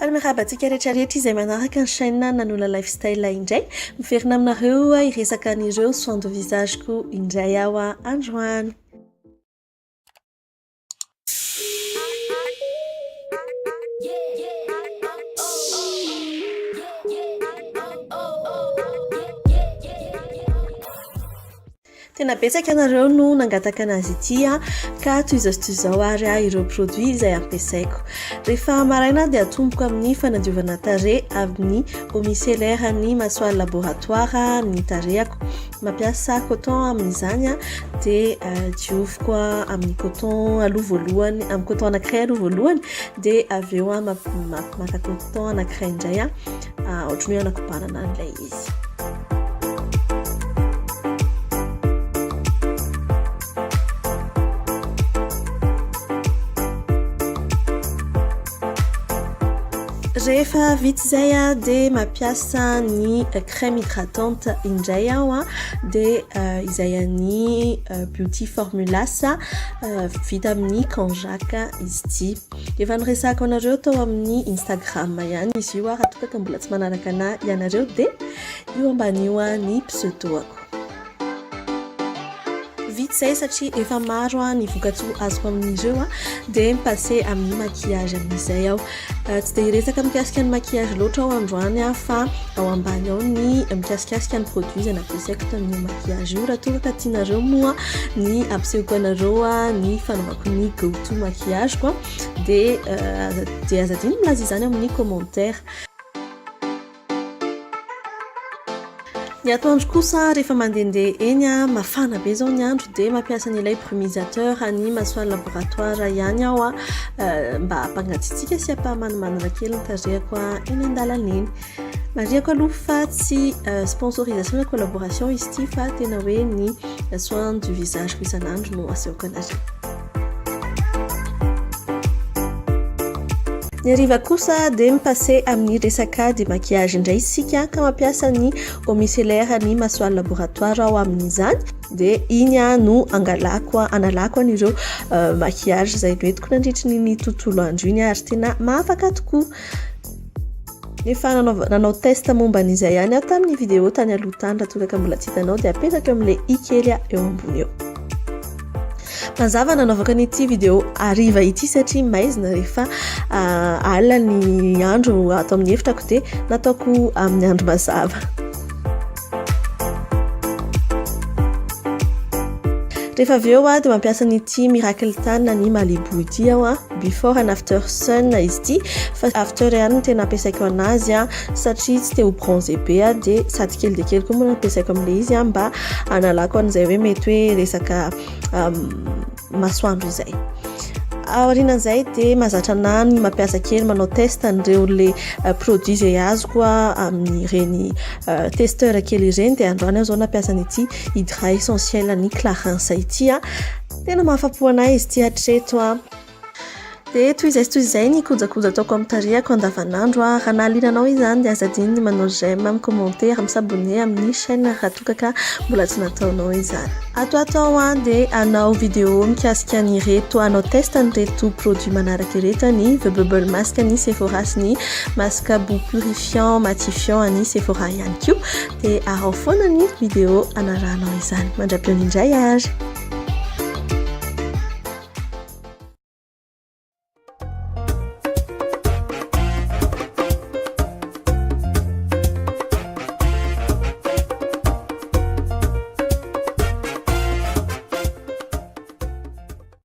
Faly miarahaba antsika rehetra rehetra izay manaraka ny chaîne Nanola Lifestyle indray. Miverina aminareo hiresaka an'ireo soins de visage-ko indray aho androany. Tena betsaka ianareo no nangataka anazy ity ka toy izao sy toy izao ary ireo produit izay ampiasaiko. Rehefa maraina dia atomboko amin'ny fanadiovana tarehy amin'ny eau micellaire ny Masoaly Laboratoire ny tarehako. Mampiasa coton amin'izany dia dioviko amin'ny coton aloha voalohany, amin'ny coton anankiray aloha voalohany dia avy eo maka coton anankiray indray ohatran'ny hoe anakobanana an'ilay izy. Rehefa vita izay dia mampiasa ny crème hydratante indray aho dia izay an'ny Beauty Formulas vita amin'ny konjac izy ity. Efa niresahako anareo tao amin'ny Instagram ihany izy io raha toa ka mbola tsy manaraka anà ianareo dia io ambany io ny pseudo-ako. Vita izay satria efa maro ny vokatsoa azoko amin'ireo dia mi-passer amin'ny maquillage amin'izay aho. Tsy dia hiresaka mikasika ny maquillage loatra aho androany fa ao ambany ao ny mikasikasika ny produit izay nampiasaiko tamin'io maquillage io. Raha toa ka tianareo moa ny ampisehoko anareo ny fanaovako ny go to maquillage-ko dia dia aza adino milaza izany amin'ny commentaire. Ny atoandro kosa rehefa mandehandeha eny, mafana be izao ny andro dia mampiasa an'ilay brumisateur an'ny Masoaly Laboratoire ihany aho mba hampangatsiatsiaka sy hampamanimanina kely ny tarehako eny an-dalana eny. Marihako aloha fa tsy sponsorisation na collaboration izy ity fa tena hoe ny soin du visage isan'andro no asehoko anareo. Ny hariva kosa dia mi-passer amin'ny resaka démaquillage indray isika ka mampiasa ny eau micellaire ny Masoaly Laboratoire aho amin'izany dia iny no angalako analako an'ireo maquillage izay noentiko nandritry ny tontolo andro iny ary tena mahafaka tokoa. Efa nanao test momba an'izay ihany aho tamin'ny vidéo tany aloha tany, raha toa ka mbola tsy hitanao dia apetraka eo amin'ilay i kely eo ambony eo. Mazava nanaovako an'ity vidéo hariva ity satria maizina rehefa alina ny andro ato amin'ny efitrako dia nataoko amin'ny andro mazava. Rehefa avy eo dia mampiasa an'ity Miracle Tan ny Malibu ity aho, before and after sun izy ity fa after ihany no tena ampiasaiko anazy satria tsy te ho bronzé be aho dia sady kely dia kely koa moa no ampiasaiko amin'ilay izy mba hanalako an'izay hoe mety hoe resaka masoandro izay. Aorianan'izay dia mahazatra anah ny mampiasa kely manao test an'ireo le produit izay azoko amin'ireny testeur kely ireny dia androany aho izao nampiasa an'ity Hydra Essentiel an'i Clarins ity. Tena mahafa-po anah izy ity hatreto. Dia toy izay sy toy izay ny kojakoja ataoko amin'ny tarehako andavanandro. Raha nahaliana anao izany dia aza adino ny manao j'aime, mi-commenter, mi-s'abonner amin'ny chaîne raha toa ka mbola tsy nataonao izany. Ato ato aho dia hanao vidéo mikasika an'ireto, hanao test an'ireto produit manaraka ireto, ny The Bubble Mask an'i Sephora sy ny masque boue purifiant matifiant an'i Sephora ihany koa. Dia araho foana ny vidéo hanarahanao izany. Mandra-pihaona indray ary.